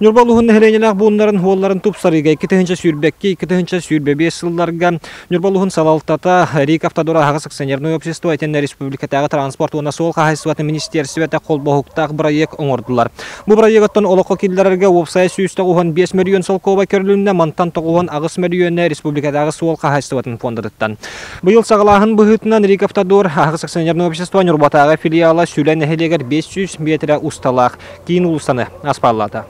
Ньурба улууһун нэһилиэнньэлээх бууннарын уолларын тупсарыыга 2022 2025 сылларга Ньурба улууһун салалтата РИК Автодор аһаҕас акционернай общество итиэннэ республикатааҕы транспорт уонна суол хаһаайыстыбатын министиэрстибэтэ холбоһуктаах бырайыак оҥордулар. Бу бырайыагыттан олоххо киллэрэргэ уопсайа 195 мөлүйүөн солкуобай көрүлүннэ, мантан 98 мөлүйүөнэ республикатааҕы суол хаһаайыстыбатын фондатыттан. Быйыл саҕалааһын быһыытынан РИК Автодор аһаҕас акционернай общество Ньурбатааҕы филиала Сүлэ нэһилиэгэр 500 миэтэрэ усталаах киин уулуссаны аспааллаата.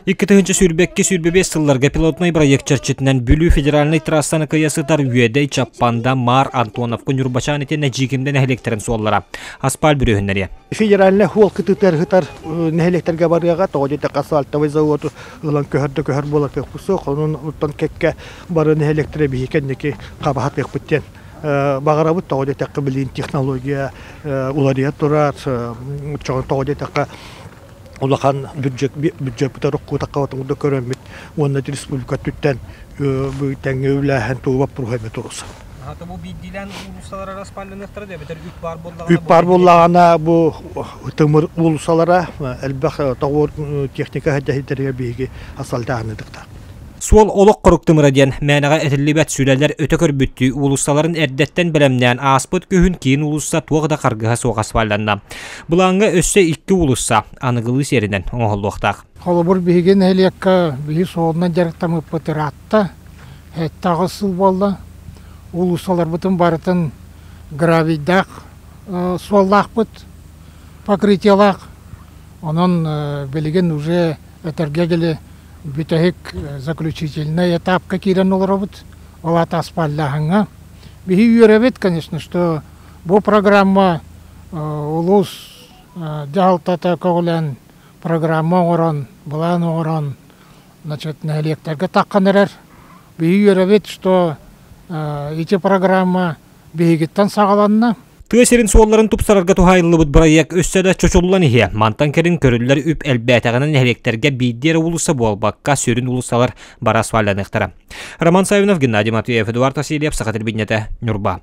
2022-25 сылларга пилотнай проект чэрчитинэн Бүлүү федеральнай трассаны кыйа сытар Үөдэй, Чаппанда, Маар, Антоновка, Ньурбачаан итиэннэ Дьиикимдэ нэһилиэктэрин суоллара аспаал бүрүөһүннэриэ. Федеральнай суол кытыытыгар сытар нэһилиэктэргэ барыаҕа, тоҕо диэтэххэ асфальтовай заводу ылан көһөр да көһөр буолар кыахпыт суох. Онон оттон кэккэ бары нэһилиэктэрэ биһи кэнники хабаһатыахпыт диэн баҕарабыт. Тоҕо диэтэххэ билигин технология уларыйа турар. Тоҕо диэтэххэ улахан бюджет бюджеппытыгар уккутахха да көрөммүт уонна республика өттүттэн тэҥҥэ үлээһэн тугу боппуруоһайба туруса. Бу биирдиилээн уулуссалара распалланыахтара да эбэтэр үп баар буоллаҕына Үп баар буоллаҕына бу тымыр уулуссалара элбэх тоҕуор техника сэрдэһиттэригэр биһиги асфальтааһыныдыктаах. Суол олох хорук тымыра диэн мээнэҕэ этиллибэт сүлэлэр өтө көрбүттүү уулуссаларын эрдэттэн бэлэмнээн ааспыт күһүн киин уулусса туох да харгыһа суох асфальланна. Былааҥҥа өссө икки уулусса аныгылыы сиэринэн оҥоһуллуохтаах. Холобур, биһиги нэһилиэккэ биһи суолунан дьарыктаммыппыт ыраатта. 7-8 сыл буолла. Уулуссаларбытын барытын гравийдаах суоллаахпыт, покрытиелаах. Онон билигин уже этэргэ дылы бүтэһик заключительнай этапка киирэн олоробут. Ол аата аспааллааһыҥҥа. Биһи үөрэбит, конечно, что бу программа улуус дьаһалтата көҕүлээн программа оҥорон, былаан оҥорон, значит, нэһилиэктэргэ таххан эрэр. Биһи үөрэбит, что ити программа биһигиттэн саҕаланна. Тыа сирин суолларын тупсарарга туһаайыллыбыт бырайыак өссө да чочуллан иһиэ. Мантан кэлин көрүллэр үп элбээтэҕинэн нэһилиэктэргэ биирдии эрэ уулусса буолбакка, сүрүн уулуссалар бары асфальданыахтара. Роман Савинов, Геннадий Матвеев, Эдуард Васильев, Саха телевидениетэ, Ньурба.